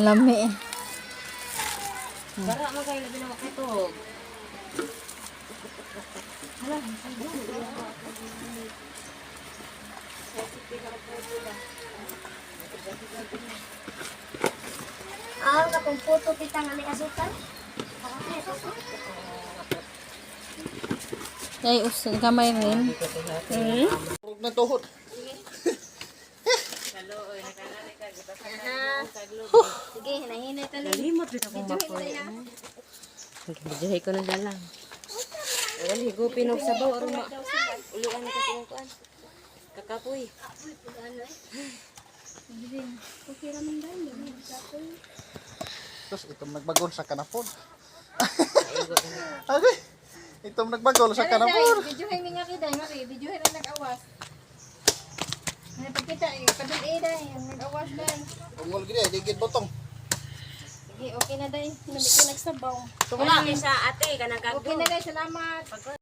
Lami. Bara man kayo labi na makatog. Ah, nga kung puto tita nga may asukal. Ay, us gamay rin. Huwag na tuhod. Sige, hinahinay ta lang. Nalimot dito akong mapoy. Bidyuhay ko na dyan lang. Wala, higupin og sabaw aron ma. Ulian kasi ang kuan. Kakapoy. Tapos itong nagbagol sa kanapon. Ay, itong nagbagol sa kanapon. Videohin mi nga kay day, nga kay videohin ang nag-awas. Ano pagkita eh, padul eh day, ang nag-awas day. Ungol gini, digid botong. Sige, okay na day. Nami ko nagsabaw. Wala sa ate kanang Okay na day, salamat.